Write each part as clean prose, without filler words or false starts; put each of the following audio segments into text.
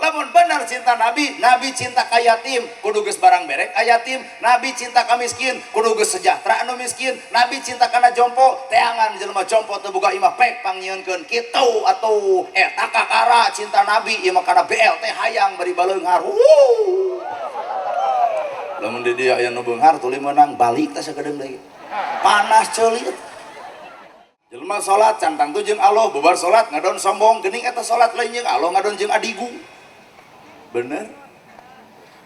Lamun benar cinta Nabi, Nabi cinta ka yatim, kudu geus barang berek ka yatim. Nabi cinta ka miskin, kudu geus sejahtera anu miskin. Nabi cinta kana jompo, teangan jelema jompo teu boga imah pek pangnyieunkeun kitu atuh. Eta kakara cinta Nabi ieu mah kana BLT hayang bari baleunghar. Lamun di dieu aya nu beunghar tuluy meunang balik teh sakedeung deui. Panas ceuli. Jelema salat can tangtu jeung Allah, bubar salat ngadon sombong, geuning eta salat lain jeung Allah ngadon jeung adigung. Bener?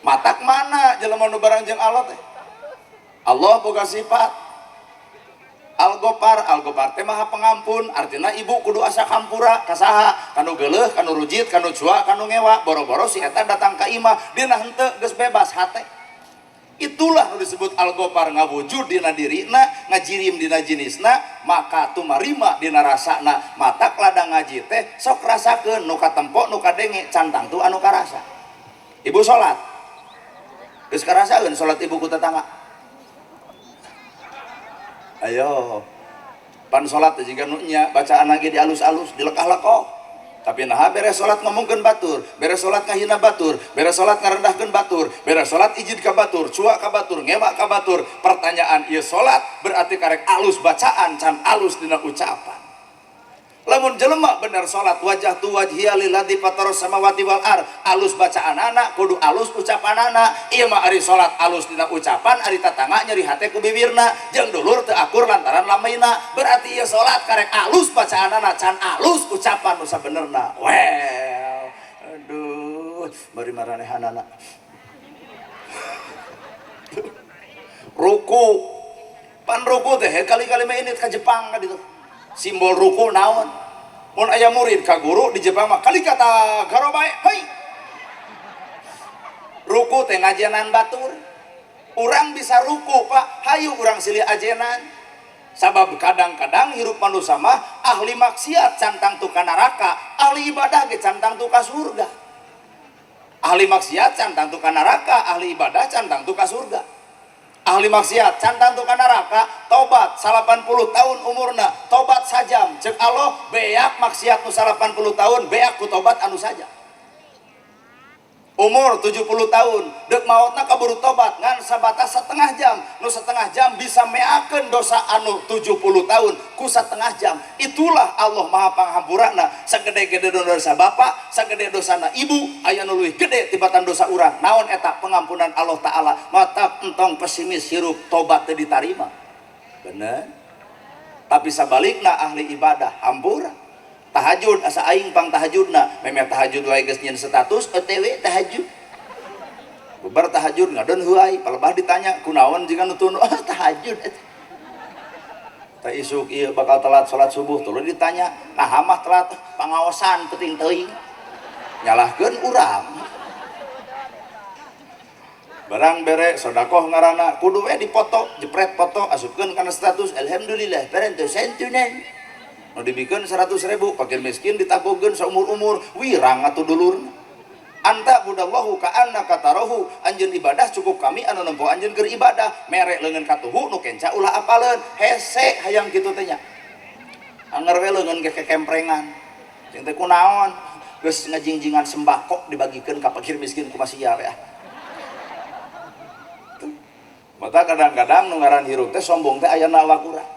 Matak mana jelema nu barang jeung Allah teh? Allah boga sifat Al-Gopar, Al-Gopar teh maha pengampun, artinya ibu kudu asa kampura ka saha, kanu geuleuh, kanu rujit, kanu cua, kanu ngewa, boro-boro si eta datang ka imah, dina henteu geus bebas hate. Itulah nu disebut Al-Gopar ngawujud dina dirina, ngajirim dina jenisna, maka tumarima dina rasana. Matak ladang ngaji teh sok rasakeun nu katempo, nu kadenge, can tangtu anu karasa. Ibu salat. Geus karasaeun salat ibu ku tetangga. Ayo. Pan salat teh jiga nu nya bacaan lagi di alus-alus, dilekah-lekoh. Tapi nah beres salat ngomongkeun batur, beres salat ngahina batur, beres salat ngarendahkeun batur, beres salat ijid ka batur, cua ka batur, ngewa ka batur. Pertanyaan ieu salat berarti karek alus bacaan can alus dina ucapan. Lamun jelema bener salat wajah tu wajhiya lilladzi fataras samawati wal ar, alus bacaan anak kudu alus ucapan anak. Ieu mah ari salat alus dina ucapan, ari tatangga nyeri hate ku bibirna, jeung dulur teu akur lantaran lamaina. Berarti ieu salat karek alus bacaan anak can alus ucapan nu sabenerna. Well, aduh, bari maranehanana. Ruku. Pan ruku teh kali-kali mah ini ka Jepang ka ditu. Simbol ruku naon? Mun aya murid ka guru di Jepang mah kali kata garobae, hei. Ruku teh ngajenan batur. Urang bisa ruku, Pak. Hayu urang silih ajenan. Sabab kadang-kadang hirup manusia mah ahli maksiat cantang tu ka neraka, ahli ibadah ge cantang tu ka surga. Ahli maksiat cantang tu ka neraka, ahli ibadah cantang tu ka surga. Ahli maksiat cantang tu ka neraka, tobat 80 tahun umurna, tobat sajam. Cek Allah beak maksiat nu 80 tahun, beak ku tobat anu saja. Umur 70 tahun, dek mautna kaburu tobat ngan sabatas setengah jam. Nu setengah jam bisa meakeun dosa anu 70 tahun ku setengah jam. Itulah Allah Maha Panghampurana. Sagede-gede dosa bapak, sagede dosana ibu, aya nu leuwih gede tibatan dosa urang. Naon eta pengampunan Allah Ta'ala. Mata entong pesimis hirup tobat teu ditarima. Bener? Tapi sabalikna ahli ibadah hampura. Tahajud asa aing pang tahajudna, memeh tahajud wae geus nyieun status OTW tahajud. Bubar tahajud ngadon heuay, palebah ditanya kunaon jiga nu tunu, ah tahajud eta. Tah isuk ieu bakal telat salat subuh, tuluy ditanya, nah mah telat pangaosan penting teuing. Nyalahkeun urang. Barang bere sodakoh ngaranna kudu we dipoto, jepret foto asupkeun kana status alhamdulillah parantos santunan. Nu dibikeun 100.000 fakir miskin ditagogeun saumur-umur wirang atuh dulurna. Anta budallahu ka annaka tarahu, anjeun ibadah cukup kami anu nempo anjeun keur ibadah, mere leungeun katuhu nu kenca ulah apaleun, hese hayang kitu teh nya. Anger we leungeun ge kekemprengan. Jeung teh kunaon? Geus ngajingjingan sembako dibagikeun ka fakir miskin ku masia we ah. Mata kadang-kadang nu ngaran hirup teh sombong teh aya na awak urang.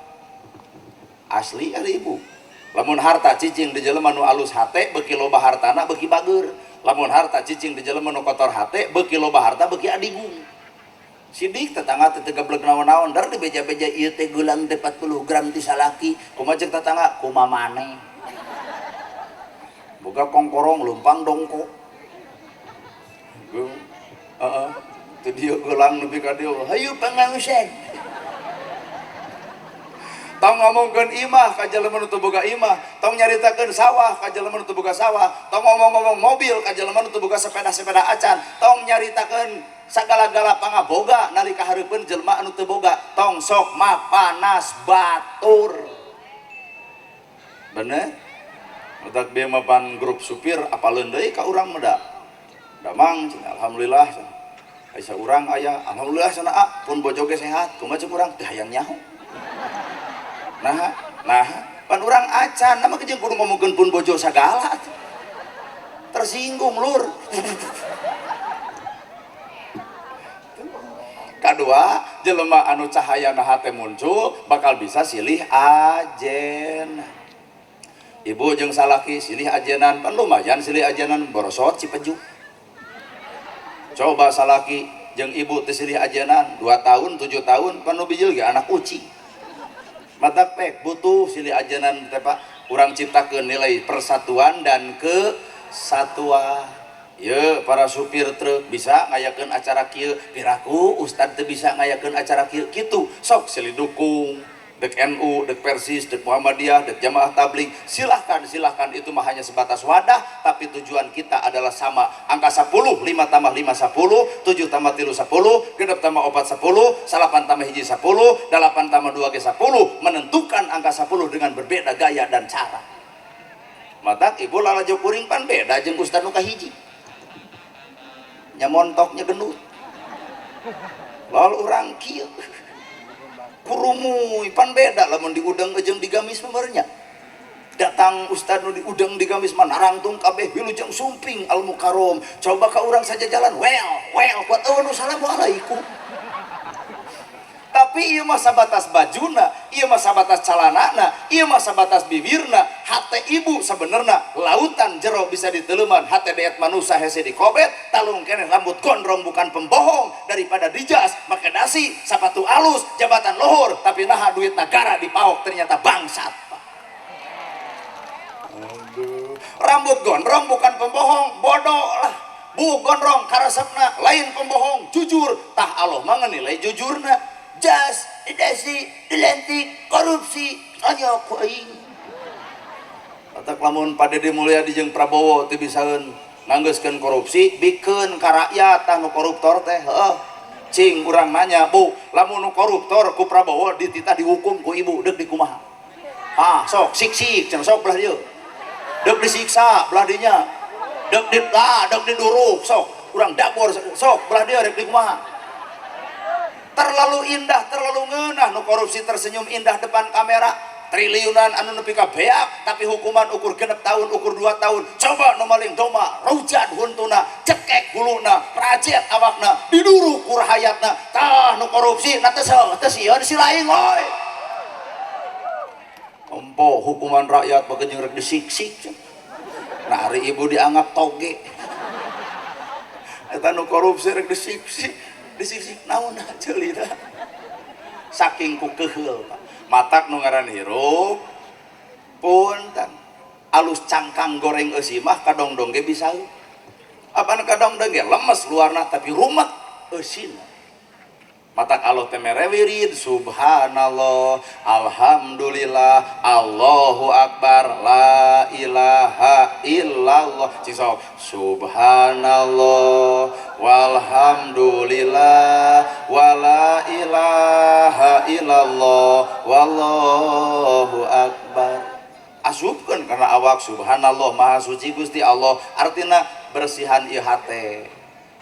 Asli ari ibu. Lamun harta cicing di jelema nu alus hate beuki loba hartana beuki bager. Lamun harta cicing di jelema nu kotor hate beuki loba harta beuki adigung. Sidik tetangga teh teu gableg naon-naon dar dibeja-beja ieu teh geulang teh 40 gram ti salaki. Kumaha ceuk tetangga? Kumaha maneh. Boga kongkorong leumpang dongko. Heeh. Teu dieu geulang nepi ka dieu. Hayu pangausan. Tong ngomongkeun imah ka jelema nu teu boga imah, tong nyaritakeun sawah ka jelema nu teu boga sawah, tong ngomong-ngomong mobil ka jelema nu teu boga sepeda-sepeda acan, tong nyaritakeun sagala-gala pangaboga nalika hareupeun jelema anu teu boga, tong sok mapanas batur. Bener? Otak bieu mah pan grup supir apaleun deui ka urang mah da. Damang cenah alhamdulillah cenah. Aya urang aya alhamdulillah cenah ah pun bojo ge sehat, kumaha ceuk urang teh hayang nyaho. Nah, nah, pan urang acan, nama jeung kudu ngomongkeun pun bojo sagala. Tersinggung lur. Kadua, jelema anu cahayana hate muncul bakal bisa silih ajen. Ibu jeung salaki silih ajenan, pan lumayan silih ajenan borosot cipeju. Coba salaki jeung ibu teu silih ajenan 2 tahun, 7 tahun pan nu bijil ge anak uci. Matak pek butuh silih ajenan teh Pak. Urang ciptakeun nilai persatuan dan kesatuan. Ye, para supir truk bisa ngayakeun acara kieu, piraku ustad teu bisa ngayakeun acara kieu kitu. Sok silih dukung, dek NU, dek Persis, dek Muhammadiyah, dek Jamaah Tabligh. Silahkan, silahkan, itu mah hanya sebatas wadah, tapi tujuan kita adalah sama. Angka 10, 5 tambah 5 10, 7 tambah 3 10, 6 tambah 4 10, 9 tambah 1 10, 8 tambah 2 ge 10, menentukan angka 10 dengan berbeda gaya dan cara. Matak ibu lalajo kuring pan beda jeung ustad nu kahiji. Nya montoknya gendut. Lalu urang kieu. Kurumuy pan beda lamun diudang jeung digamis pemernya. Datang ustad nu diudang digamis mah narangtung kabeh wilujeng sumping al mukarrom. Coba ka urang saja jalan well kuat eueuh assalamualaikum. Tapi ieu mah sabatas bajuna, ieu mah sabatas calanana, ieu mah sabatas bibirna. Hate ibu sebenarnya lautan jero bisa diteleman, hate deet manusa hese dikobet, talung keneh rambut gondrong bukan pembohong, daripada dijas, make dasi, sapatu alus, jabatan luhur, tapi naha duit negara dipaok ternyata bangsat. Aduh. Rambut gondrong bukan pembohong, bodoh lah. Bu gondrong karesepna lain pembohong, jujur. Tah Allah mah nilai jujurna. Jas, didasi, dilentik, korupsi, tanya ku aing. Atak lamun Pak Dedi Mulyadi jeung Prabowo teu bisaeun nganggeuskeun korupsi, bikeun ka rakyat tah nu koruptor teh, heuh. Cing urang nanya, Bu, lamun nu koruptor ku Prabowo dititah dihukum ku ibu, deuk dikumaha? Ah, sok sik-sik, cenah sok belah dieu. Deuk disiksa belah dinya. Deuk di ah, deuk diduruk sok. Urang dapur sok belah dieu rek dikumaha? Terlalu indah, terlalu ngeunah nu korupsi tersenyum indah depan kamera, triliunan anu nepi ka beak, tapi hukuman ukur 6 tahun, ukur 2 tahun. Coba nu maling domba, rujat huntuna, cekek huluna, rajet awakna, diduruk ku rahayatna. Tah nu korupsi na teu sieun si lain oi. Empo hukuman rakyat bagi jeung rek disiksik. Nah hari ibu dianggap toge. Eta nu korupsi rek disiksik. Disiksik naon ceulina. Saking ku keheul Pak. Matak nu ngaran hirup punten alus cangkang goreng eusi mah kadongdong ge bisa. Apaan kadongdong ge lemes luarna tapi rumet eusina. Matak Allah teh mere wirid subhanallah alhamdulillah Allahu akbar la ilaha illallah. Cing sok subhanallah walhamdulillah wala ilaha illallah wallahu akbar. Asupkeun kana awak subhanallah maha suci Gusti Allah, artina bersihan ieu hate.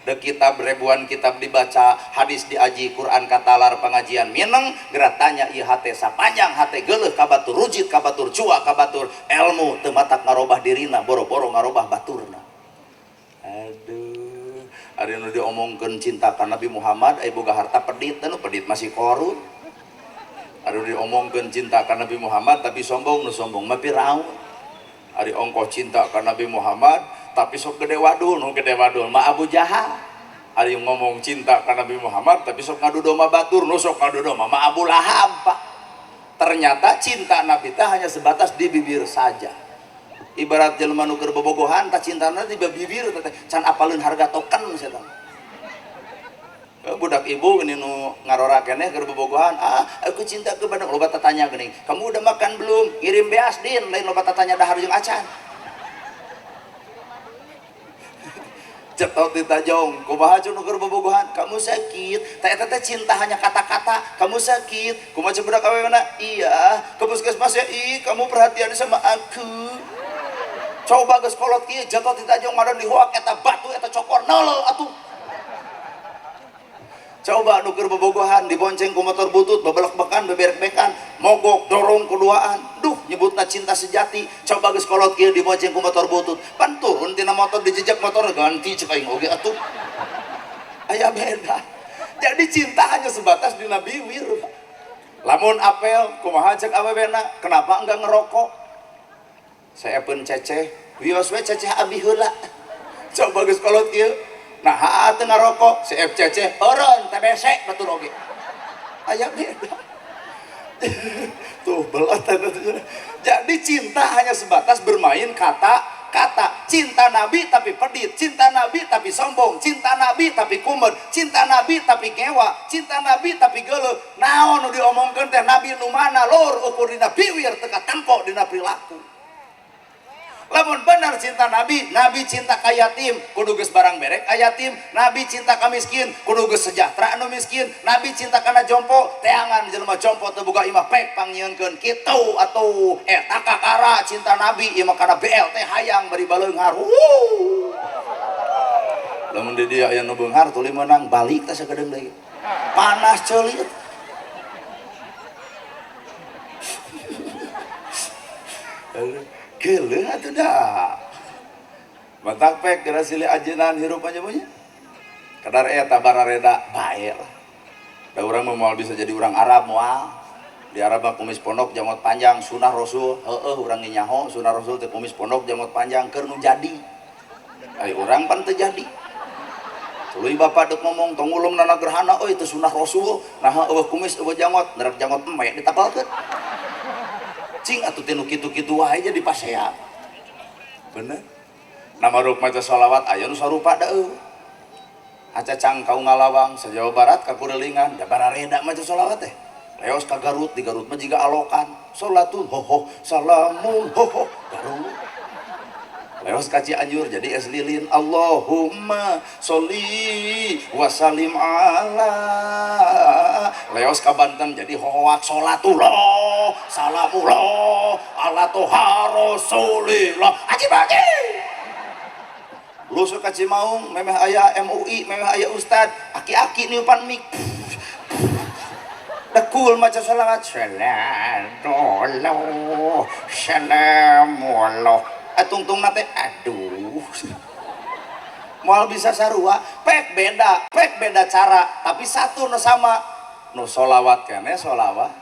De kitab ribuan kitab dibaca, hadis diaji, Quran katalar, pengajian mineng, geura tanya ieu hate sapanjang hate geuleuh ka batur, rujit ka batur, cua ka batur, ilmu teu matak ngarobah dirina, boro-boro ngarobah baturna. Aduh, ari nu diomongkeun cinta ka Nabi Muhammad, ai boga harta pedit, nu pedit masih korun. Ari nu diomongkeun cinta ka Nabi Muhammad tapi sombong, nu sombong mah Firaun. Ari ongkoh cinta ka Nabi Muhammad tapi sok gede wadul, nu gede wadul mah Abu Jahal. Ari ngomong cinta ka Nabi Muhammad tapi sok ngadu domba batur, nu sok ngadu domba mah Abu Lahab, Pak. Ternyata cinta Nabi teh hanya sebatas di bibir saja. Ibarat jelema nu keur bobogohan tah cintana di bibir teh can apaleun harga token sia teh. Budak ibu ini nu ngarora keneh keur bobogohan, ah aku cinta kepada loba tatanya geuning. Kamu udah makan belum? Ngirim beas din, lain loba tatanya dahar jeung acan. Cetot ditajong, kumaha nu keur bobogohan? Kamu sakit. Teh eta teh cinta hanya kata-kata, kamu sakit. Kumaha budak awewena? Iya, ke puskesmas ya, ih kamu perhatian sama aku. Coba geus kolot kieu cetot ditajong ngadon dihoak eta batu eta cokor nol atuh. Coba nu keur bobogohan dibonceng ku motor butut babelek-bekan beberek-bekan mogok dorong keduaan. Duh Nyebutna cinta sejati. Coba geus kolot kieu dibonceng ku motor butut. Pan turun tina motor dijejak motor ganti cek aing oge atuh. Aya beda. Jadi cinta hanya sebatas dina biwir. Lamun apel kumaha cek awewena, kenapa enggak ngerokok? Saya pun ceceh, wios we ceceh abi heula. Coba geus kolot kieu. Nah, haa teu ngarokok, si F ceceh eureun TBC batur oge. Aya beda. Tuh belat. Jadi cinta hanya sebatas bermain kata-kata. Cinta Nabi tapi pedit, cinta Nabi tapi sombong, cinta Nabi tapi kumed, cinta Nabi tapi ngewa, cinta Nabi tapi geuleuh. Naon nu diomongkeun teh Nabi nu mana lur ukur dina biwir teu katempo dina perilaku. Lamun benar cinta Nabi, Nabi cinta ka yatim, kudu geus barang berek ka yatim, Nabi cinta ka miskin, kudu geus sejahtera anu miskin, Nabi cinta kana jompo, teangan jelema jompo teu boga imah pek pangnyieunkeun kitu atuh eta kakara cinta Nabi ieu mah kana BLT hayang bari baleunghar. Lamun di dieu aya nu beunghar tuluy meunang balik teh sakedeung deui. Panas ceuli. Geuleuh atuh dah. Matak pek geura silih ajenan hirup aja punya. Kadar eta barareda bae lah. Da urang mah moal bisa jadi urang Arab moal. Di Arab mah kumis pondok janggot panjang sunah Rasul. Heueuh urang ge nyaho sunah Rasul teh kumis pondok janggot panjang keur nu jadi. Ai urang pan teu jadi. Tuluy bapak deuk ngomong tong ulum nana gerhana euy teu sunah Rasul. Naha eueuh kumis eueuh janggot, nerek janggot embe ditapalkeun. Cing atuh teh nu kitu-kitu wae jadi pasea. Bener. Nama ruk maca sholawat aya nu sarupa da eueuh. Acacang ka Ungalawang sa Jawa Barat ka Kurelingan da barareda maca sholawat teh. Leos ka Garut, di Garut mah jiga alokan. Sholatun ho ho salamun ho ho Garut. Leos ka Cianjur jadi es lilin Allahumma sholli wa sallim ala. Leos ka Banten jadi hoak sholatullah salamullah ala toha rasulillah. Aji bagi. Lu ka Cimaung memeh aya MUI memeh aya ustad aki-aki niupan mik. Dekul maca sholawat salatullah salamullah. Tungtung nate aduh moal bisa sarua pek beda cara tapi satu nu sama nu sholawat kene sholawat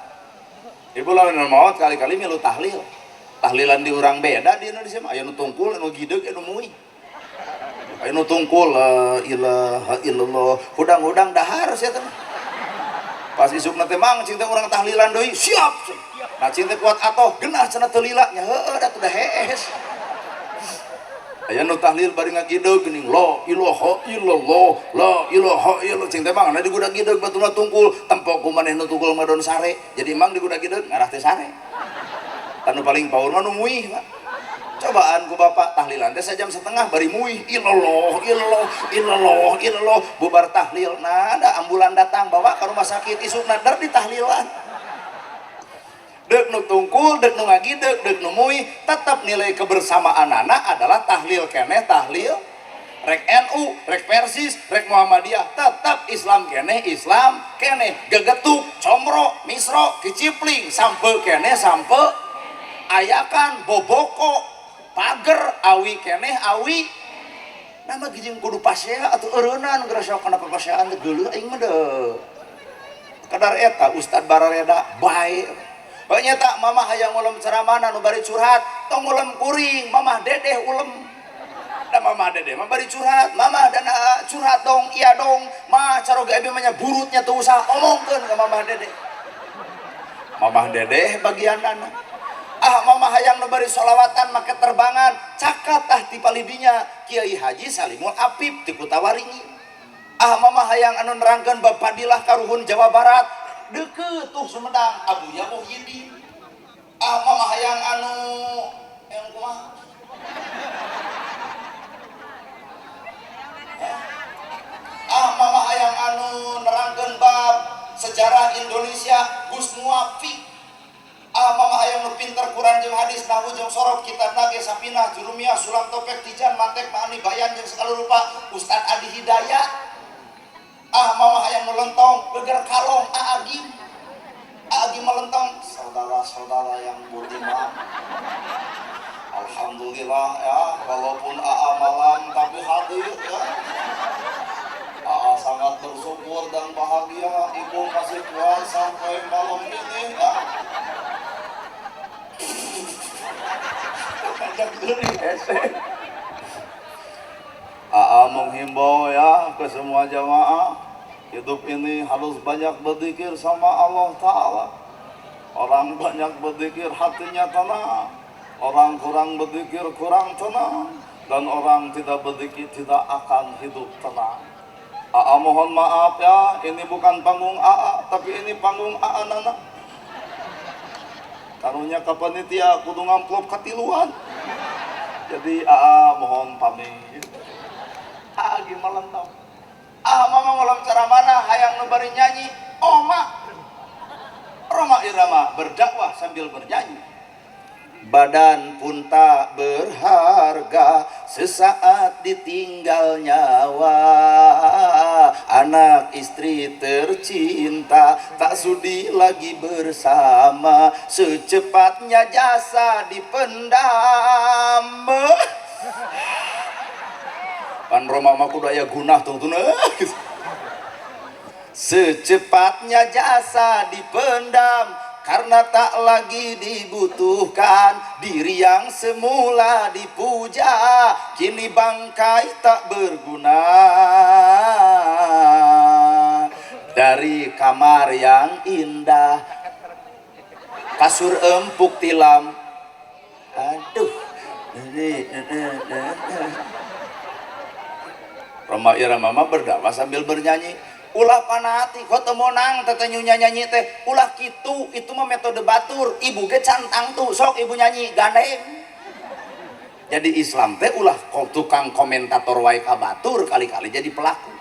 ibu lamun maot kali-kali milu tahlil tahlilan di urang beda di Indonesia mah aya nu tungkul anu gideug anu muih aya nu tungkul la ilaha illallah hudang-hudang dahar sia teh pas isukna teh mang cing teh urang tahlilan deui siap nah cing teh kuat atoh geunah cenah teu lila nya heueuh da teu hees. Aya nu tahlil bari ngagideug geuning la ilaha illallah la ilaha illallah cing teh mang na digudag-gideug batuna tungkul tempo ku maneh nu tungkul madon sare jadi mang digudag-gideug ngarah teh sare tanu paling paur mah nu muih Pak. Cobaan ku bapak tahlilan teh sajam setengah bari muih illallah illallah illallah illallah bubar tahlil nah ada ambulan datang bawa ke rumah sakit isukna der di tahlilan. Dek nu tungkul, dek nu ngagideg, dek nu muih, tetap nilai kebersamaan anak adalah tahlil keneh, tahlil rek NU, rek Persis, rek Muhammadiyah, tetap Islam keneh, Islam keneh, gegetuk, comro, misro, kicipling, sampe keneh, sampe ayakan, boboko, pager, awi keneh, awi. Nama gijing kudu pasea atau eureunnan geura sok kana papaseaan teh geuleuh aing mah deui. Kadar eta Ustad barareda bae. Pokoknya tak mamah hayang ulem ceramahna nu bari curhat tong ulem kuring mamah dedeh ulem da mamah dedeh mah bari curhat mamah dan curhat dong iya dong mah caroga abi mah nya burutnya teu usah omongkeun ka mamah dedeh bagianana ah mamah hayang nu bari sholawatan make terbangan cakat ah ti palidinya Kiai Haji Salimul Apip ti Kutawaringi ah mamah hayang anu nerangkeun bab fadilah karuhun Jawa Barat deket tuh Sumedang Abuya Muhyiddin ah mama hayang anu yang kumaha ah mama hayang anu nerangkeun bab sejarah Indonesia Gus Muwafiq ah mama hayang nu pinter Quran jeung hadis nahwu jeung sorof kitab nage Sapinah Jurumiyah Sulam Topek Tijan Mantek Ma'ani Bayan jeung segala rupa Ustad Adi Hidayat ah mama hayang nu lentong geger kalong aagim Agi melentong, saudara-saudara yang budiman. Alhamdulillah ya, walaupun AA malam tapi hadir ya. AA sangat bersyukur dan bahagia ibu masih kuat sampai malam ini ya. AA menghimbau ya ke semua jamaah, hidup ini harus banyak berzikir sama Allah Ta'ala. Orang banyak berzikir hatinya tenang, orang kurang berzikir kurang tenang, dan orang tidak berzikir tidak akan hidup tenang. AA mohon maaf ya, ini bukan panggung AA, tapi ini panggung AA Nana. Karunya ke panitia kudu ngamplop katiluan. Jadi AA mohon pamit. AA gimana tau? Ah mama malam cara mana hayang nu bari nyanyi? Oma. Roma Irama berdakwah sambil bernyanyi. Badan pun tak berharga sesaat ditinggal nyawa. Anak istri tercinta tak sudi lagi bersama. Secepatnya jasa dipendam. Pan Roma mah kudu aya gunah tungtuna. Secepatnya jasa dipendam karena tak lagi dibutuhkan. Diri yang semula dipuja kini bangkai tak berguna. Dari kamar yang indah, kasur empuk tilam. Aduh. Roma Irama mah berdakwah sambil bernyanyi. Ulah panati kok teu meunang teh nyanyi teh, ulah kitu, itu mah metode batur. Ibu ge cantang tuh, sok ibu nyanyi gandeng. Jadi Islam teh ulah tukang komentator wae ka batur, kali-kali jadi pelaku.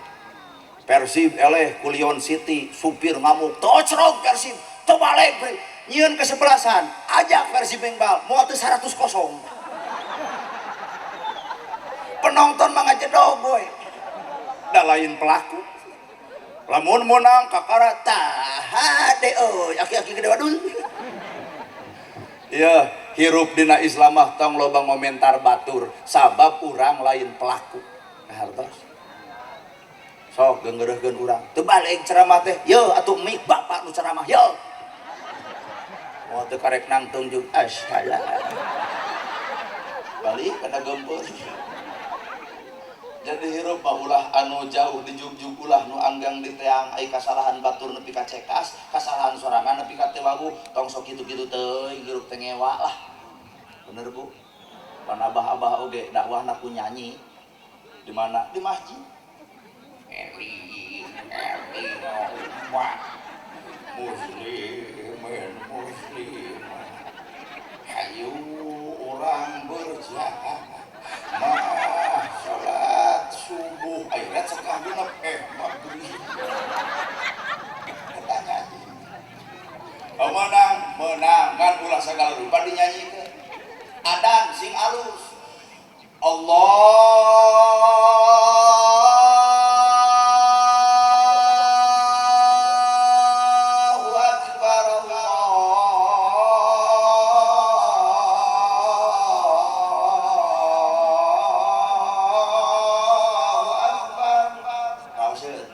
Persib eleh Kulion City, supir ngamuk, tocrog Persib, teu balik nyieun kesebelasan, ajak Persib mengbal, moal teu 100-0. Penonton mah ngajedog boy. Da lain pelaku. Lamun menang kakara tah de euy aki-aki gede wadul. Ya, hirup dina Islam mah tong loba ngomentar batur sabab urang lain pelaku. Hartos. Sok geungeureuhkeun urang. Teu balik ceramah teh, ye atuh mik bapak nu ceramah ye. Moal teu karek nangtung jeung asyala. Balik kana gempur. Jadi hirup mah ulah anu jauh dijugjug, ulah nu anggang di teang ai kasalahan batur nepi ka cekas, kasalahan sorangan nepi ka teu wagu, tong sok kitu-kitu teuing hirup teh ngewa lah. Bener Bu? Pan abah-abah oge dakwahna ku nyanyi. Di mana? Di masjid. Eli eli wah. Muslimin muslimat. Hayu urang berjamaah salat subuh ayat setengah genep maghrib. Kita nyanyi. Menang, menang kan ulah segala rupa dinyanyikeun. Adan sing alus. Allahu akbar, Allahu akbar. Kaoseun.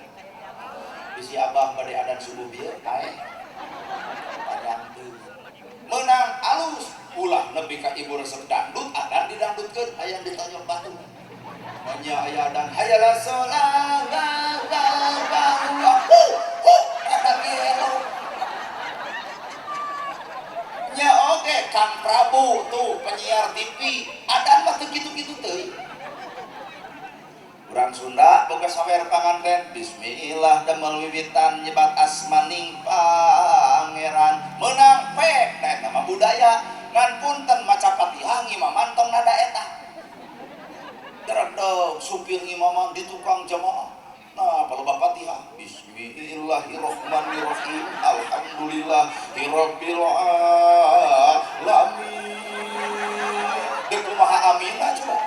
Bisi abah bade adan subuh bieu paeh. Padang teu. Menang alus. Ulah nepi ka ibu resep dangdut, adan didangdutkeun hayang ditonyok batu. Manya aya adan hayala sholat la la la la hu hu eta gelo. Nya oge Kang Prabu tuh penyiar TV, adan mah teu kitu-kitu teuing. Urang Sunda boga sawer panganten, bismillah damel wiwitan nyebat asmaning pangeran. Menang pek, nah eta mah budaya. Ngan punten maca Fatihah ngimaman tong nada eta. Deredeg supir ngimaman di tukang jamaah. Nah, palebah Fatihah, bismillahirrahmanirrahim, alhamdulillahirabbil alamin. Deuk kumaha amina coba.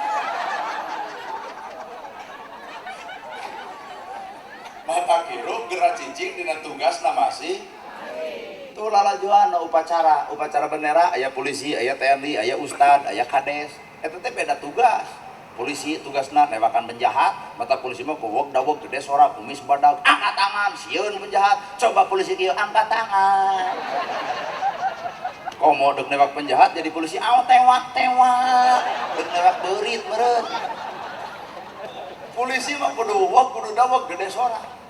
Mata kirup gerak cicing dina tugasna masih Tuh lalajuan upacara, upacara bendera aya polisi, aya TNI, aya ustad, aya kades. Eta teh beda tugas. Polisi tugasna newakan penjahat, mata polisi mah kowok dawog gede sora kumis badag, angkat tangan, sieun penjahat. Coba polisi kieu angkat tangan. Komo dek newak penjahat jadi polisi aw tewak tewak, dek newak beurit meureun. Polisi mah kudu wog kudu dawog gede sora.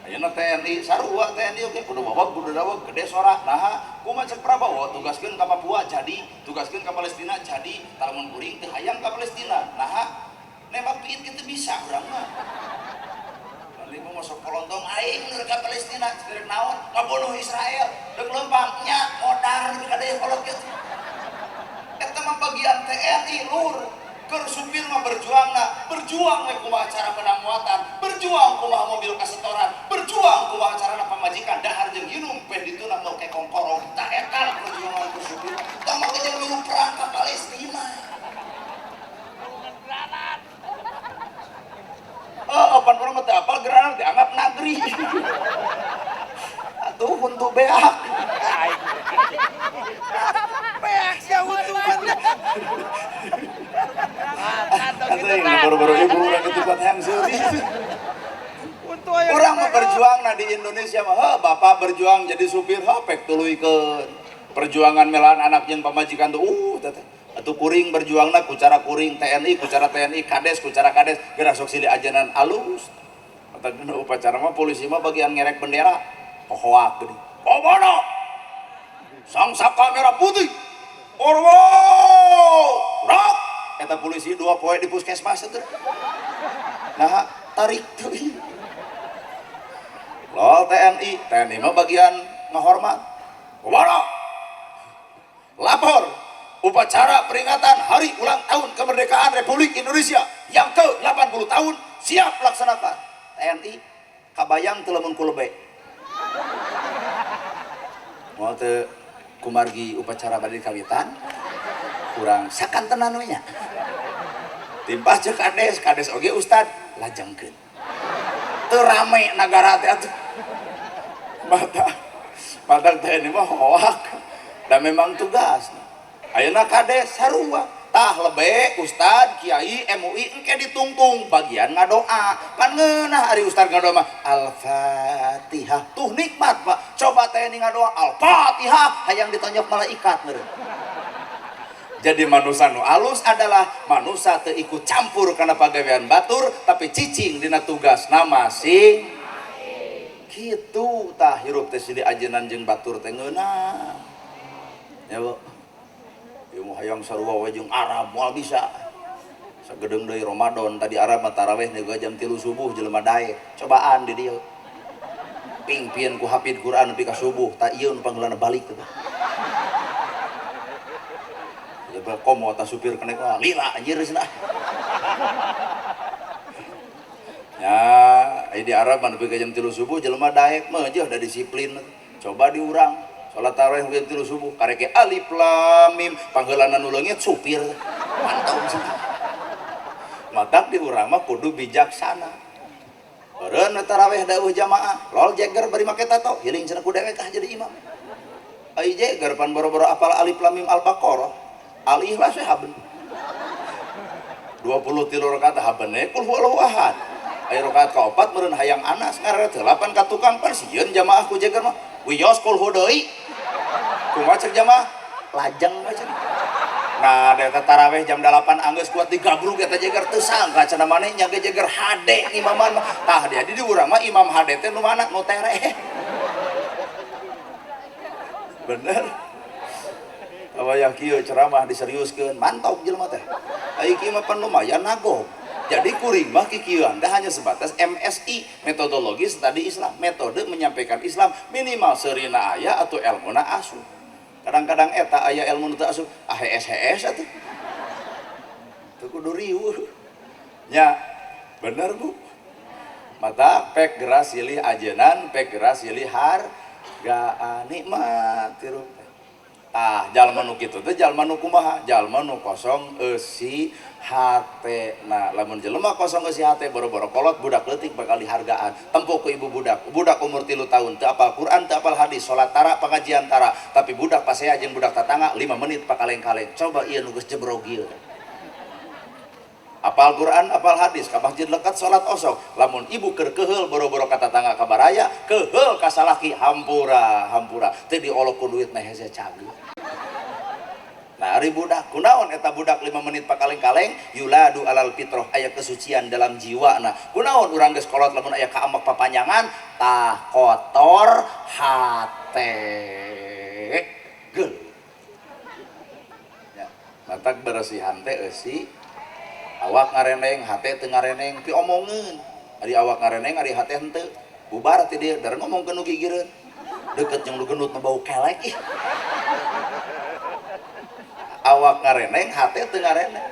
Ayeuna TNI sarua TNI oge kudu wog kudu dawog gede sora. Naha kumaha cek Prabowo tugaskeun ka Papua jadi, tugaskeun ka Palestina jadi, lamun kuring teu hayang ka Palestina. Naha nembak piit kitu bisa urang mah. Lalu mau masuk kolontong aing nu ka Palestina rek naon ngabunuh Israel deuk leumpang nya modar nepi ka deui kolot kitu. Eta mah bagian TNI lur. Keur supir mah berjuangna, berjuang we kumaha cara menang muatan, berjuang kumaha mobil kasetoran, berjuang kumaha carana pamajikan dahar jeung hinum peh dituna mau ke kongkorong. Tah eta perjuangan keur supir. Tah mah jeung milu perang ka Palestina. Oh, pan urang mah teu apal granat dianggap nagri. Atuh huntu beak. Beak sia huntu mah. Baru-baru ibu orang itu buat yang seuri. Orang mah berjuang nah di Indonesia mah, heh, bapak berjuang jadi supir, heh, pek tuluykeun. Perjuangan melaan anak jeung pamajikan tuh, teteh. Atuh kuring berjuangna ku cara kuring TNI, ku cara TNI, kades, ku cara kades, geura sok silih ajanan alus. Mata dina upacara mah polisi mah bagian ngerek bendera, pohoak geuning. Komono! Sang saka merah putih. Orwo! Rock! Eta polisi 2 poe di puskesmas teh. Nah, tarik tuh. Lol TNI, TNI mah bagian ngahormat. Komono! Lapor upacara peringatan Hari Ulang Tahun Kemerdekaan Republik Indonesia yang ke-80 tahun siap laksanakan. TNI kabayang teu lamun ku lebe. Moal teu kumargi upacara bade kawitan kurang sakantenan we nya. Timpah ceuk kades, kades oge ustad lajengkeun. Teu rame nagara teh atuh. Mata TNI mah hoak. Da memang tugas. Ayeuna kades sarua. Tah lebe ustad, kiai, MUI engke ditungtung bagian ngadoa. Pan ngeunah ari ustad ngadoa mah Al-Fatihah. Tuh nikmat, Pak. Coba TNI ngadoa Al-Fatihah hayang ditonjok malaikat meureun. Jadi manusia nu alus adalah manusia teu ikut campur kana pagawean batur tapi cicing dina tugasna masing. Kitu tah hirup teh silih ajenan jeung batur teh ngeunah. Ya, Bu. Ieu mah hayang sarua we jeung Arab moal bisa. Sagedeung deui Ramadan tadi Arab mah tarawih nego jam 3 subuh jelema daek. Cobaan di dieu. Pingpin ku hafid Quran nepi ka subuh, tah ieu nu panggeulana balik teh. Ya komo ta supir kenek mah lila anjir cenah. Ya, di Arab mah nepi ka jam 3 subuh jelema daek mah jeuh da disiplin. Coba diurang salat tarawih jam 3 subuh kareke alif lam mim panggeulana nu leungit supir. Mantap cenah. Matak diurang mah kudu bijaksana. Beureun tarawih dawuh jamaah, lol jeger bari make tato, hiling cenah ku dewek ah jadi imam. Ai jeger pan boro-boro apal alif lam mim al-Baqarah. Al-Ikhlas we haben. 23 rakaat habene kul huwallahu ahad. Aya rakaat kaopat meureun hayang anas ngaret 8 ka tukang pan sieun jamaah ku jeger mah. Wios kul hu deui. Kumaha cek jamaah? Lajeng we cenah. Nah, eta tarawih jam 8 anggeus kuat digabrug eta jeger teu sangka cenah maneh nya ge jeger hade imaman mah. Tah dia di urang mah imam hade teh nu mana nu tereh. Bener. Wayah kieu ceramah diseriuskeun, mantap jelema teh. Ai kieu mah pan lumayan nagog. Jadi kuring mah kikieuan teh hanya sebatas MSI, metodologi studi Islam, metode menyampaikan Islam minimal seurina aya atau elmuna asup. Kadang-kadang eta aya ilmu nu teu asup, ah hees-hees atuh. Teu kudu riweuh. Nya, bener Bu. Mata pek geras silih ajenan, pek geras silih hargaan nikmat hirup teh. Tah jalma nu kitu teh jalma nu kumaha? Jalma nu kosong eusi hate. Nah lamun jelema kosong eusi hate boro-boro kolot budak leutik bakal dihargaan. Tempo ku ibu budak. Budak umur 3 tahun teu apal Quran, teu apal hadis, salat tara, pengajian tara, tapi budak pasea jeung budak tatangga 5 menit pakaleng-kaleng. Coba ieu nu geus jebrog ieu. Apal Quran, apal hadis, ka masjid lekat salat osok. Lamun ibu keur keheul boro-boro ka tatangga ka baraya, keheul ka salaki hampura, hampura. Teu diolok ku duit mah hese cageur. Nah, ari budak kunaon eta budak 5 menit pakaleng-kaleng yuladu alal fitrah, aya kesucian dalam jiwana. Kunaon urang geus kolot lamun aya kaamek papanjangan tah kotor hate. Geul. Ya, matak beresihan teh eusi awak ngareneng, hate teu ngareneng, piomongeun. Ari awak ngareneng, ari hate henteu. Bubar teh dieu, dar ngomong ke nu gigireun. Deket jeung nu gendut mah bau kelek ih. Awak ngareneng, hate teu ngareneng.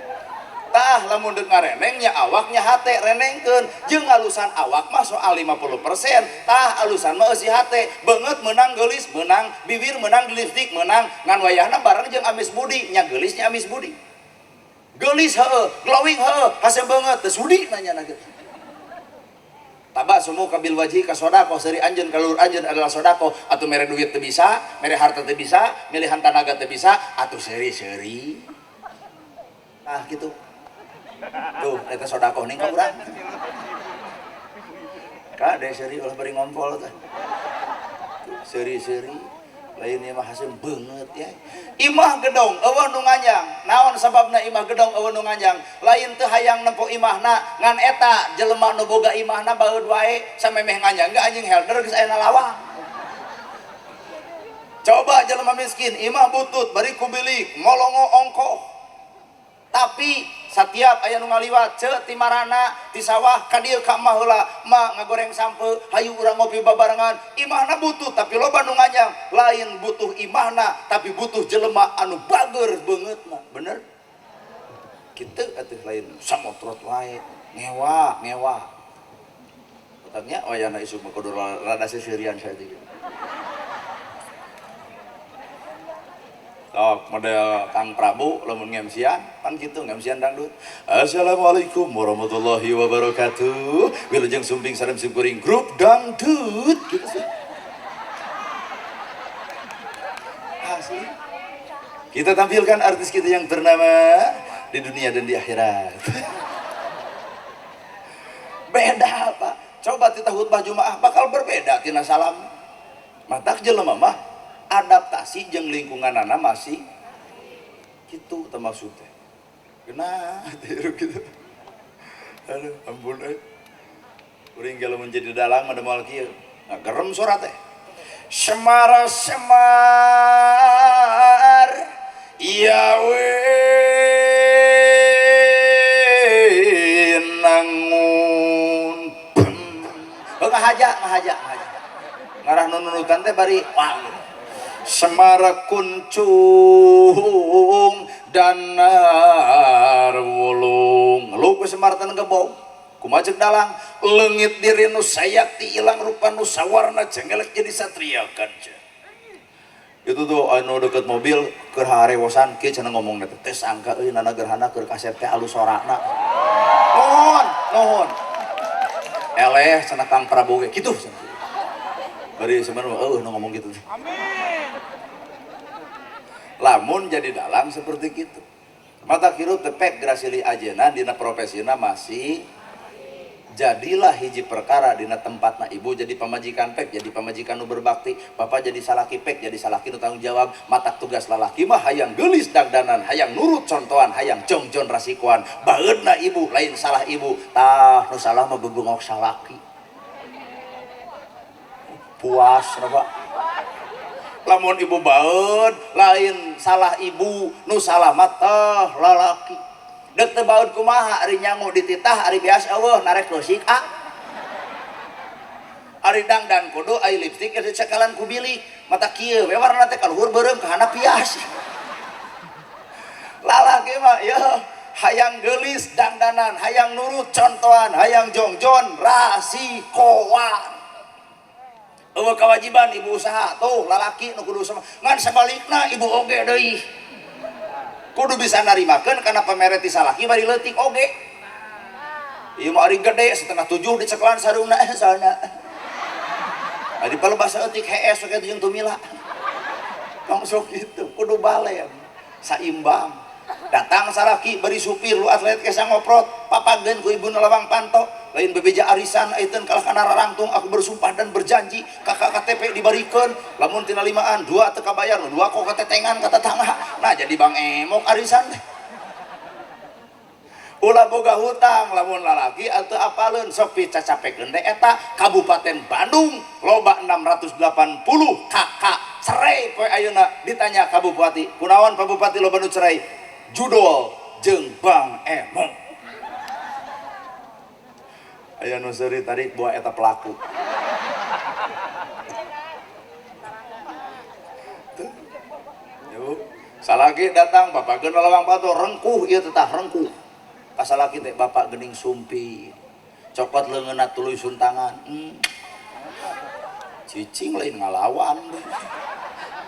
Tah lamun deuk ngareneng nya awak nya hate renengkeun. Jeung alusan awak mah soal 50%. Tah alusan mah eusi hate. Beungeut meunang geulis, meunang bibir, meunang lipstik, meunang ngan wayahna bareng jeung amis budi, nya geulis nya amis budi. Geulis heueuh, glowing heueuh, hasem beungeut teu sudi nanya na gitu. Taba sumu kabil wajhi ka sodako, seuri anjeun ka lulur anjeun adalah sodako, atuh mere duit teu bisa, mere harta teu bisa, milihan tanaga teu bisa, atuh seuri-seuri. Tah kitu. Tuh eta sodako ning ka urang. Ka de seuri ulah bari ngompol teh. Seuri-seuri lain ieu mah haseum beungeut ya. Imah gedong eueuh nu nganjang. Naon sababna imah gedong eueuh nu nganjang? Lain teu hayang nempo imahna, ngan eta jelema nu boga imahna baeud wae samemeh nganjang ge anjing helder geus aya lawang. Coba jelema miskin imah butut bari ku bilik molongo ongkoh. Tapi setiap aya nu ngaliwat ceu ti marana ti sawah ka dieu ka mah heula mah ngagoreng sampeu hayu urang ngopi babarengan. Imahna butuh tapi loba nu nganjang. Lain butuh imahna tapi butuh jelema anu bager beungeutna. Bener? Kitu atuh lain samotrot wae ngewa ngewa. Katanya oh ya na isu mah kudu rada seserian saeutik. Sok model Kang Prabu lamun ngemsian pan kitu ngemsian dangdut. Assalamualaikum warahmatullahi wabarakatuh. Wilujeng sumping sareng simkuring grup dangdut gitu sih. Asli. Kita tampilkan artis kita yang ternama di dunia dan di akhirat. Beda apa? Coba kita khutbah Jumaah bakal berbeda tina salam. Matak jelema mah adaptasi jeung lingkunganana masih gitu teh maksud teh. Genah tiru gitu. Aduh, ampun euy. Kuring ge lamun jadi dalang mah moal kieu. Nah, gerem sora teh. Semara semar ya winangun. Ngahaja, ngahaja, ngahaja. Ngarah nunutan teh bari wah. Semara kuncung danar wulung. Lu ku Semar teh gebong. Kumaha ceuk dalang? Leungit diri nu sayakti ilang rupa nu sawarna cengelek jadi satria kanca. Itu tuh anu deket mobil keur harewosan kieu cenah ngomongna teh teh sangka euy nana gerhana keur kasep teh alus sorana. Nuhun, nuhun. Eleh cenah Kang Prabowo ge kitu cenah. Bari sebenarnya eueuh nu ngomong gitu. Amin. Lamun jadi dalang seperti gitu. Mata hirup tepek grasili ajena dina profesina masih jadilah hiji perkara dina tempatna ibu jadi pamajikan pek jadi pamajikan nu berbakti, bapak jadi salaki pek jadi salaki nu tanggung jawab. Matak tugas lalaki mah hayang geulis dagdanan, hayang nurut contohan, hayang jongjon rasikoan. Baeudna ibu lain salah ibu, tah nu salah mah bebengok salaki. Puas napa? Lamun ibu baeud lain salah ibu, nu salah mah tah lalaki. Deuk teu baeud kumaha ari nyangu dititah ari bias eueuh narek leusik ah. Ari dangdan kudu ari lipstik geus dicekalan ku bilik. Mata kieu we warna teh kaluhur beureum ka handap pias. Lalaki mah yeuh hayang geulis dangdanan, hayang nurut contohan, hayang jongjon rasikoan. Eueuh kewajiban ibu usaha tuh lalaki nu kudu usaha ngan sabalikna ibu oge deui. Kudu bisa narimakeun kana pamere ti salaki bari leutik oge. Ieu mah ari gede 6:30 diceklan sarungna sana. Ari palebah saeutik hees we jeung tumila. Tong sok kitu kudu balen saimbang. Datang salaki bari supir lu atlet kesa ngoprot papageun ku ibu lawang panto lain bebeja arisan aiteun kalah kana rarangtung aku bersumpah dan berjanji kakak KTP dibarikeun lamun tina limaan dua teu kabayar dua kok ketetengan ka tetangga nah jadi bang emok arisan teh ulah boga hutang lamun lalaki ateu apaleun sok picacapekeun teh eta Kabupaten Bandung loba 680 kakak cerai poe ayeuna ditanya ka bupati kunaon Pak Bupati loba nu cerai judol jeung Bang Emok. Aya nu seuri tarik buah eta pelaku. Yuk, salaki datang bapak geun lawang pato rengkuh ieu teh tah rengkuh. Ka salaki teh bapak geuning sumpi. Cokot leungeunna tuluy suntangan. Cicing lain ngalawan.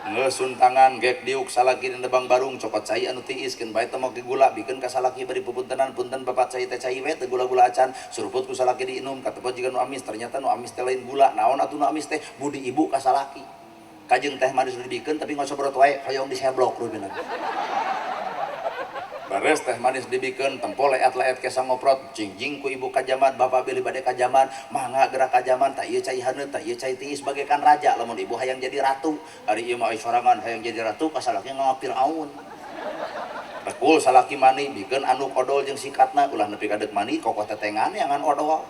Geus suntangan gek diuk salaki di nebang barung cokot cai anu tiis keun bae teh make gula bikeun ka salaki bari pupuntenan punten bapak cai teh cai we teu gula-gula acan suruput ku salaki diinum katepot jiga nu amis ternyata nu amis teh lain gula naon atuh nu amis teh budi ibu ka salaki kajeng teh manis nu dibikeun tapi ngocobrot wae hoyong diseblok rupina. Beres teh manis dibikeun tempo leat-leat kesa ngoprot jingjing ku ibu kajaman bapak bilih bade kajaman mangga gerak kajaman tak ieu cai haneut tak ieu cai tiis bagaikan raja lamun ibu hayang jadi ratu ari ieu mah sorangan hayang jadi ratu ka salaki ngawa Firaun rekul salaki mani bikeun anu odol jeung sikatna ulah nepi ka deuk mani kokoh tetengan yangan odol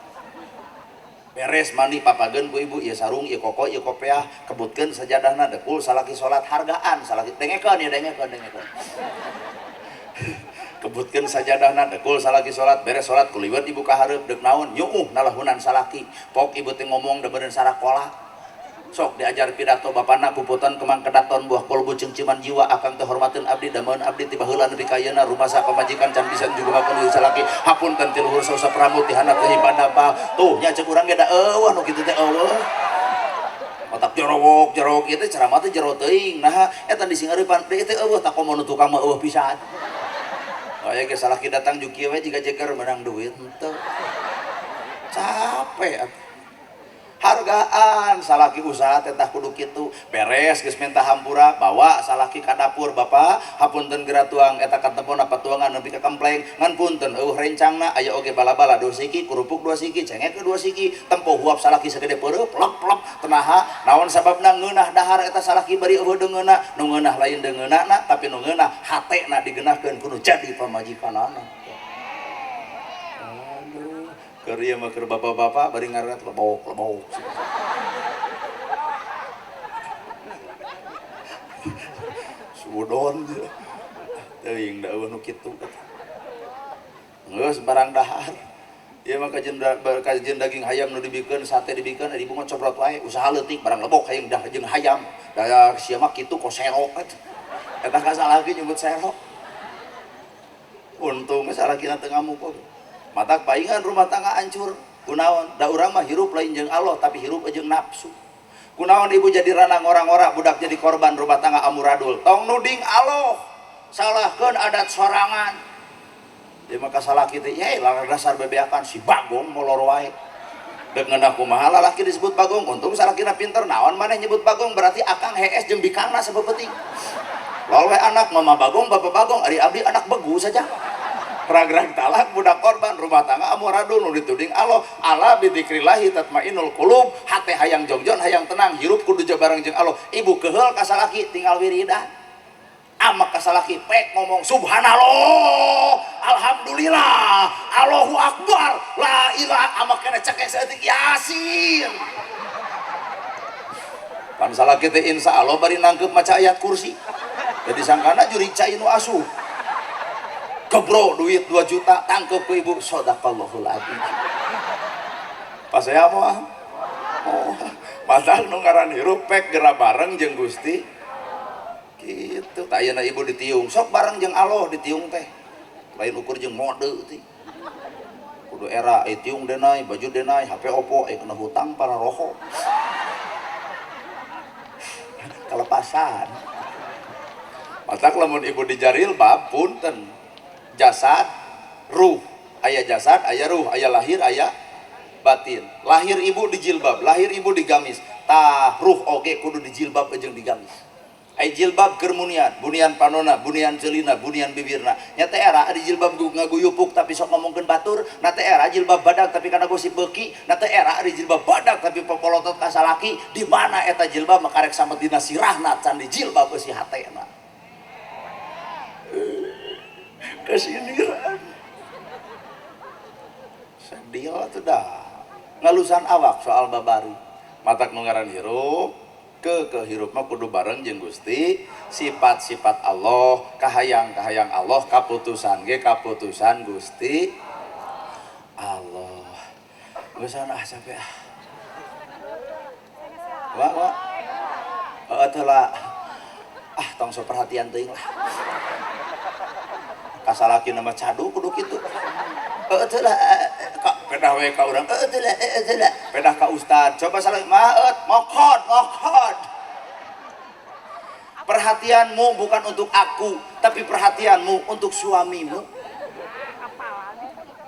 beres mani papageun ku ibu ieu sarung ieu koko ieu kopeah kebutkeun sajadahna dekul salaki salat hargaan salaki dengekeun ieu dengekeun dengekeun kebutkeun sajadahna dekul salaki salat beres salat kuliwet ibu ka hareup deuk naon nyuuh nalahunan salaki pok ibu teh ngomong da beureun sarakola sok diajar pidato bapana puputan kemang kedaton buah kolbu cengciman jiwa akang teh hormateun abdi dameun abdi ti baheula nepi ka ayeuna rumasa pamajikan can bisa jugumakeun deui salaki hapunten ti luhur sausap rambut ti handap teh bandapal tuh nya ceuk urang ge da eueuh nu kitu teh eueuh otak jorowok jorowok ieu teh ceramah teh jero teuing naha eta disingareupan deui teh eueuh tak komo nu tukang mah eueuh pisan. Aya ge salaki datang jeung kieu we jiga jeger menang duit henteu. Capek atuh. Hargaan salaki usaha teh tah kudu kitu. Beres geus minta hampura bawa salaki ka dapur bapak hapunten geura tuang eta katempona patuangan nepi ka kempleng ngan punten eueuh rencangna aya oge bala-bala 2 siki kerupuk 2 siki cengek 2 siki tempo huap salaki sagede peureup plop-plop tenaha naon sababna ngeunah dahar eta salaki bari eueuh deungeunna nu ngeunah lain deungeunna tapi nu ngeunah hatena digeunahkeun kudu jadi pamajikanana. Aduh, keur ieu mah keur bapak-bapak bari ngaret lebok-lebok. Sudon teuing da eueuh nu kitu. Geus barang dahar. Ieu mah kajen daging hayam nu dibikeun sate dibikeun ari ibu mah cobrot wae usaha leutik barang lebok hayang dah jeung hayam. Da sia mah kitu kok serok eta. Eta ka salaki nyebut serok. Untung salakina teu ngamuk oge. Matak paingan rumah tangga hancur. Kunaon? Da urang mah hirup lain jeung Allah tapi hirup jeung nafsu. Kunaon ibu jadi rana ngora-ngora budak jadi korban rumah tangga amuradul. Tong nuding Allah, salahkeun adat sorangan. Dia maka salaki teh, ye lah dasar bebeakan si Bagong molor wae. Deuk ngeunah kumaha lalaki disebut Bagong, untung salakina pinter naon maneh nyebut Bagong berarti akang hees jeung bikangna sabeupeting. Lol we anak mama Bagong, bapak Bagong, ari abdi anak begu saja. Rag-rag talak budak korban rumah tangga amuradul nu dituding Allah ala bidzikrillahi tatmainul qulub hate hayang jongjon hayang tenang hirup kudu bareng jeung Allah ibu keheul ka salaki tinggal wiridan amak ka salaki pek ngomong subhanallah alhamdulillah Allahu akbar la ilaha amak kana cekek saeutik yasin pan salaki teh insyaallah bari nangkeup maca ayat kursi jadi sangkana jurig cai nu asuh kebro duit 2 juta tangkep ke ibu sodaqallahul adzim. Pas saya mau oh padahal nu ngaran hirup pek geura bareng jeung Gusti kitu tah ayeuna ibu ditiung sok bareng jeung Allah ditiung teh lain ukur jeung mode teh kudu era tiung denai baju denai HP Oppo kena hutang para roho. Kelepasan. Matak lamun ibu dijarilbab punten. Jasad, ruh. Aya jasad, aya ruh, aya lahir, aya batin. Lahir ibu di jilbab, lahir ibu di gamis. Tah ruh oge kudu di jilbab jeung di gamis. Ai jilbab keur munian, bunian panona, bunian celina, bunian bibirna. Nya teh era di jilbab ngaguyupuk tapi sok ngomongkeun batur, na teh era jilbab badag tapi kana gosip beuki, na teh era di jilbab badag tapi popolotot ka salaki. Di mana eta jilbab mah karek samet dina sirahna can di jilbab eusi hatena. Kesindiran. Sedih atuh dah. Ngalusan awak soal babari. Matak nu ngaran hirup ke hirup mah kudu bareng jeung Gusti, sifat-sifat Allah, kahayang-kahayang Allah, kaputusan ge kaputusan Gusti Allah. Geus ah capek ah. Wa wa. Heeh teh lah. Ah tong sok perhatian teuing lah. Kasalaki nama cadu kudu kitu. Heeh teh lah ka pedah we ka urang. Heeh teh lah, heeh teh lah. Pedah ka ustad. Coba salah maet, mokot, mokot. Perhatianmu bukan untuk aku, tapi perhatianmu untuk suamimu.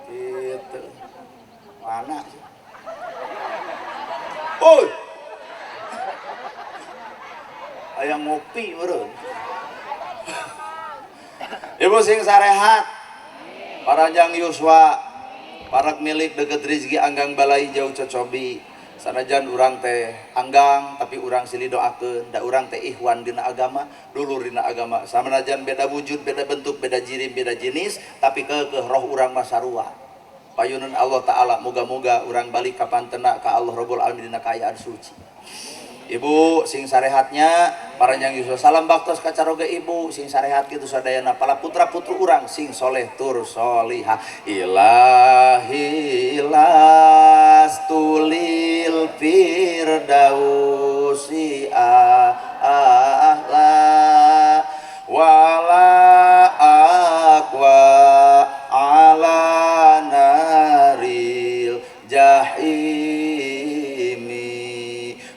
Gitu. Mana sih? Oi. Aya ngopi meureun. Ibu sing sarehat. Paranjang yuswa, parak milik deket rizki anggang balai jauh cocobi. Sanajan urang teh anggang tapi urang silih doakeun, da urang teh ikhwan dina agama, dulur dina agama. Sanajan beda wujud, beda bentuk, beda jirim, beda jenis, tapi keukeuh roh urang mah sarua. Payunan Allah Ta'ala, moga-moga urang balik ka pantena ka Allah Rabbul Alamin dina kaayaan suci. Ibu sing sarehatnya paranjang yuswa salam baktos ka caroge ibu sing sarehat kitu sadayana pala putra putri urang sing soleh tur solihah. Ilahi lastulil firdausi ahla wala aqwa ala naril jahimi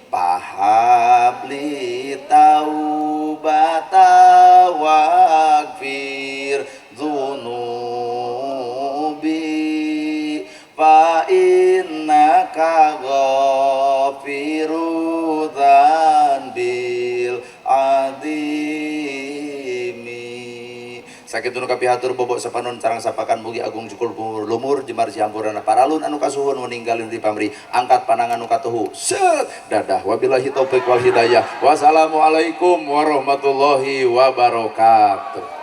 pahabli taubata waghfir dzunubi fa innaka ghafiru dzanbil azimi. Sakitu nu kapihatur bobok sapanon carang sapakan mugi agung cukul lumur jemar siampurana paralun anu kasuhun meninggalin di pamri angkat panangan nu katuhu set dadah wabillahi taufik wal hidayah. Wassalamualaikum warahmatullahi wabarakatuh.